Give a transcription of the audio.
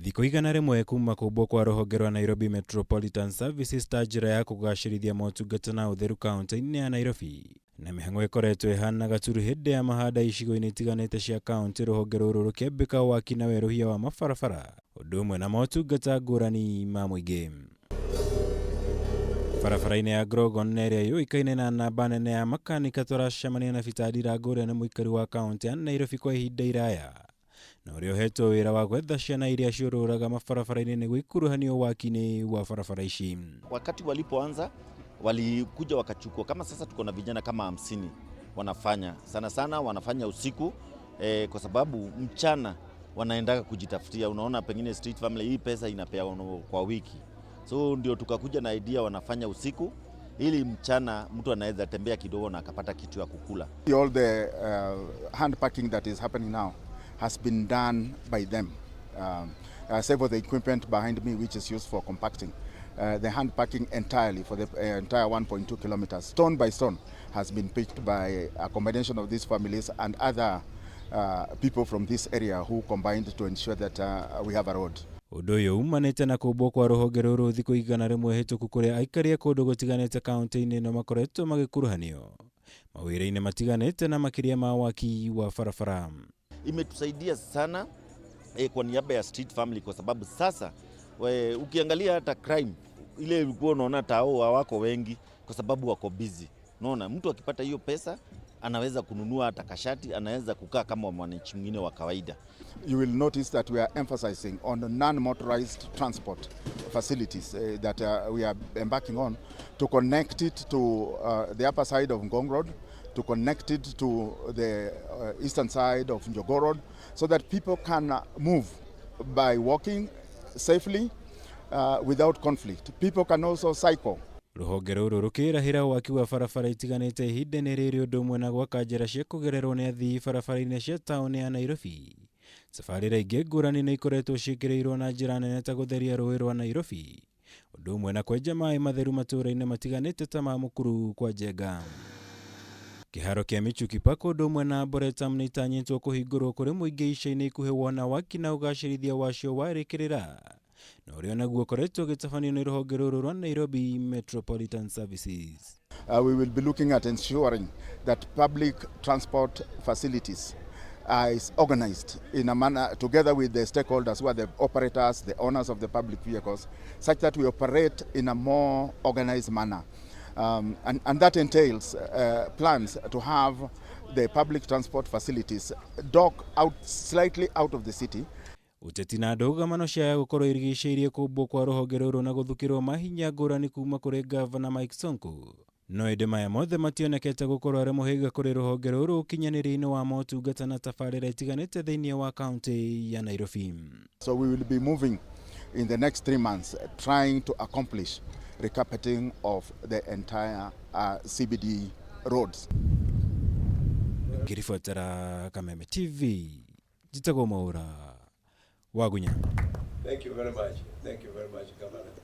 Thikũ 100 kuma kũmbwo kwa rũhonge rwa Nairobi Metropolitan Services ta njĩra ya kũgacĩrithia motungata na ũtheru kaunti-inĩ ya Nairobi, na mĩhang'o ĩkoretwo ĩhana gaturu hĩndĩ ya mahanda icigo-inĩ itiganĩte cia kaunti, rũhonge rũrũ rũkĩambĩka waki na werũhia wa mabarabara ũndũ ũmwe na motungata ngũrani ma mũingĩ. Barabara-inĩ ya Grogon na ĩrĩa yũĩkaine na namba nene ya makanika, tũracemania na Peter Ndirangu, ũrĩa nĩ mũikari wa kaunti ya Nairobi kwa ihinda iraya na ũrĩa ũhetwo wĩra wa gwetha ciana iria ciũrũraga mabarabara-inĩ nĩguo ikuruhanio waki-inĩ wa barabara ici. Wakati walipoanza walikuja wakachukua, kama sasa tuko na vijana kama 50 wanafanya sana sana, wanafanya usiku kwa sababu mchana wanaendaga kujitafutia. Unaona, pengine street family hii pesa inapewa kwa wiki, so ndio tukakuja na idea wanafanya usiku ili mchana mtu anaweza tembea kidogo na akapata kitu ya kukula. All the hand packing that is happening now has been done by them. Save for the equipment behind me, which is used for compacting. The hand packing entirely for the entire 1.2 kilometers, stone by stone, has been picked by a combination of these families and other people from this area who combined to ensure that we have a road. Ũndũ ũyũ umanĩte na kũmbwo kwa rũhonge rũrũ thikũ 100 hĩtũku, kũrĩa aikari a kũndũ gũtiganĩte kaunti-inĩ ĩno makoretwo magĩkuruhanio mawĩra-inĩ matiganĩte na makĩria ma waki wa barabara. Imetusaidia sana kwa niaba ya street family, kwa sababu sasa ukiangalia hata crime ile ilikuwa unaona tao hawako wengi kwa sababu wako busy. Unaona, mtu akipata hiyo pesa anaweza kununua hata kashati, anaweza kukaa kama mwananchi mwingine wa kawaida. You will notice that we are emphasizing on non-motorized transport facilities that we are embarking on to connect it to the upper side of Ngong Road, to connect it to the eastern side of Jogoo Road, so that people can move by walking safely without conflict. People can also cycle. Rũhonge rũrũ rũkĩrahĩra waki wa barabara itiganĩte ihinda-inĩ rĩrĩ, ũndũ ũmwe na gwaka njĩra cia kũgererwo nĩ athii barabara-inĩ cia taũni ya Nairobi. Tabarĩra ingĩ ngũrani nĩ ikoretwo ciĩkĩrĩirwo na njĩra nene ta gũtheria rũĩ rwa Nairobi, ũndũ ũmwe na kwenja maĩ matheru matũũra-inĩ matiganĩte ta ma Mukuru kwa Njenga. Kĩharo kĩa Michuki Park ũndũ ũmwe na Arboretum nĩ itanyĩtwo kũhingũrwo kũrĩ mũingĩ ica-inĩ ikuhĩ, wona waki na ũgacĩrithia wacio warĩkĩrĩra, na ũrĩa onaguo ũkoretwo ũgĩtabanio nĩ rũhonge rũrũ rwa Nairobi Metropolitan Services. We will be looking at ensuring that public transport facilities is organized in a manner together with the stakeholders who are the operators, the owners of the public vehicles, such that we operate in a more organized manner. And that entails plans to have the public transport facilities dock out slightly out of the city. Ũteti na ndũgamano ciaya gũkorwo irigicĩirie kũmbwo kwa rũhonge rũrũ na gũthukĩrwo mahinya ngũrani kuma kũrĩ ngavana Mike Sonko, no ĩndĩ maya mothe mationekete gũkorwo arĩ mũhĩnga kũrĩ rũhonge rũrũ ũkinyanĩria-inĩ wa motungata na tabarĩra itiganĩte thĩinĩ wa kaunti ya Nairobi. So we will be moving in the next 3 months, trying to accomplish recarpeting of the entire CBD roads. Ngĩribotera Kameme TV, njĩtagwo Mwaũra Wagunya. Thank you very much. Thank you very much, Governor.